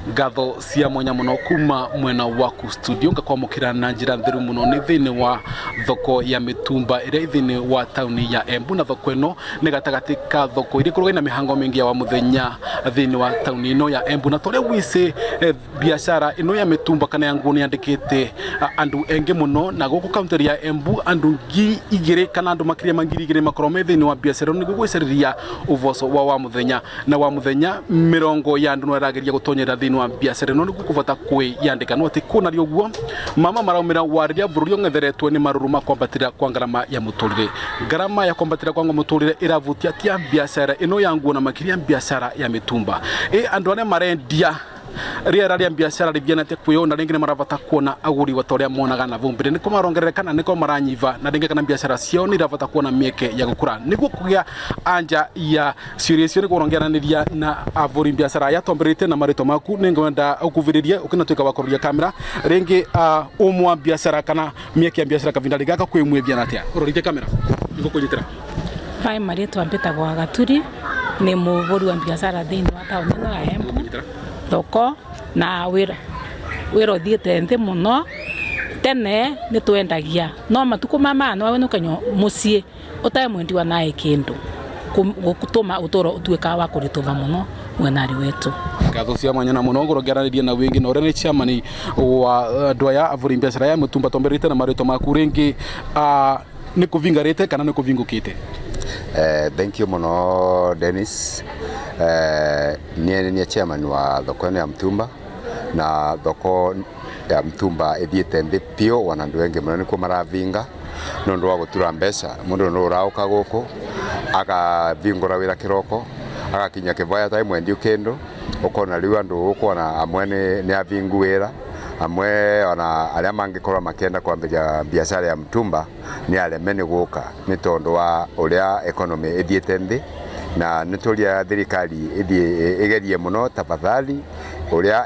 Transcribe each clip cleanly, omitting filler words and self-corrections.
Ngatho cia mwanya muno kuma mwena waku studio ngakwamukira na njira theru muno ni thiini wa thoko ya mitumba iria thiini wa tauni ya Embu. Na thoko ino ni gatagati ka thoko iria ikoragwo ina mihango mingi ya wa muthenya thiini wa tauni ino ya Embu. Na toria wisi biashara ino ya mitumba kana ya nguo ni yandikite andu engi muno, na guku kaunti ya Embu andu 2,000 kana andu makiria ma 2,000 makorwo me thiini wa biashara niguo gwicariria uboco wa muthenya na wa muthenya. Mirongo ya andu no irageria gutonyera thiini wa biashara ino niguo kuvota kwiyandika. No ati kuna uguo mama maraumira wariria bururi ungetheretwe ni maruru ma kwambatira kwa ngarama ya muturire. Ngarama ya kwambatira kwa muturire iravutia tia biashara ino ya nguo na makiria biashara ya mitumba. Andu aria marendia riera ria biashara rivianate kwiyona ringi ni maravata kuona aguri wa toria monaga na vau mbere niko marongerereka na niko maranyiva, na ringi kana biashara cio ni iravata kuona mieke ya gukura. Niguo kugia anja ya ciuria icio niguo rongeraniria na avuri biashara aya twambirite na marito maku. Ningwenda ukuviririe ukinatuika wa kuroria kamera ringi umwa biashara kana mieke ya biashara kavinda rigaka kwimwe biana atia urorite kamera niguo kunyitira. Pai marito ambitagwa Gaturi ni muvuri wa biashara thiini wa tauni ino ya Embu thoko, na wira uthiite nthi muno. Tene ni twendagia no matuku mama no wenukanyo mucii utai mwendiwa nae kindu gutuma uturo utuika wa kurituva muno mwenari wetu. Ngatho cia mwanya na muno ngurongeraniria na wingi na uria ni chairman wa andu aya avuri biashara ya mitumba twambirite na marito maku ringi ni kuvingarite kana ni kuvingukite? Thank you muno Dennis. Nie ni chairman wa thoko ya mtumba, na thoko ya mtumba ithiite nthi piu wana andu engi muno nikuo maravinga nondu wa gutura mbeca. Mundu no urauka guku akavingura wira kiroko agakinya kivaya tai mwendiu kindu ukona riu andu ukona amwe ni avingu wira, amwe ona aria mangikorwo makienda kwambiria biashara ya mtumba ni areme ni guka ni tondu wa uria economy ithiite nthi. Na nituria thirikari ithie igerie muno tafadhali uria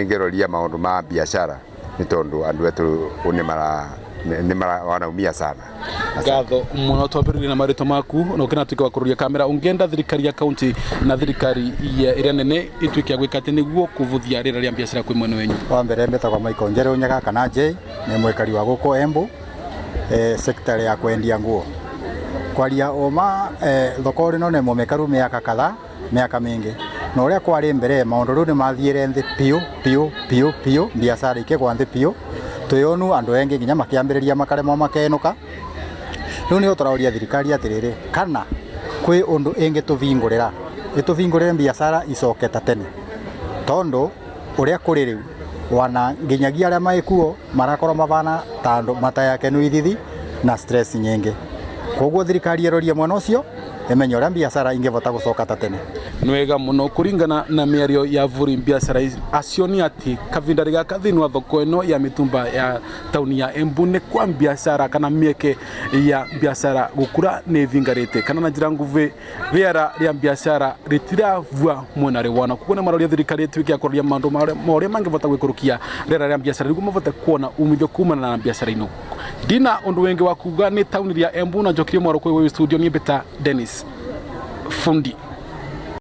ingiroria maundu ma biashara ni tondu andu etu ni mara wanaumia sana. Ngatho muno twambiririe na marito maku na ukinatuika wa kuroria kamera. Ungienda thirikari ya kaunti na thirikari ya iria nene ituike ya gwika ati niguo kuvuthia rira ria biashara kwi mwena wenyu? Wa mbere mbetagwa Michael Njeru Nyaga kana J, ni mwikari wa guku Embu, sector ya kwendia nguo. Kwaria uma thoko rino ni mumikaru miaka kadhaa, miaka mingi, na uria kwari mbere maundu riu ni mathiire nthi piu piu piu piu, biashara ikigwa nthi piu. Twiyonu andu engi nginya makiambiriria makaremwo makenuka. Riu ni turauria thirikari atiriri kana kwi undu ingi tuvingurira ituvingurire biashara icoke ta tene, tondu uria kuri riu wana nginyagia aria maikuo marakorwo mabana ta andu matayakenu ithithi na stress nyingi. Koguo thirikari erorie mwena ucio imenye uria biashara ingivota gucoka ta tene. Ni wega muno kuringana na miario ya avuri biashara acio ni ati kavinda gaka thiini wa thoko ino ya mitumba ya tauni ya Embu ni kwa biashara kana mieke ya biashara gukura ni thingarite kana na njira nguvi riera ria biashara ritiravua mwena riwana. Koguo ni maroria thirikari ituike ya kuroria maundu ma uria mangivota gwikurukia riera ria biashara niguo mavote kuona umithio kumana na biashara ino. Ndina undu wingi wa kuga ni tauni ya Embu na njokirie mwaro kwi studio ni Mbita Dennis Fundi.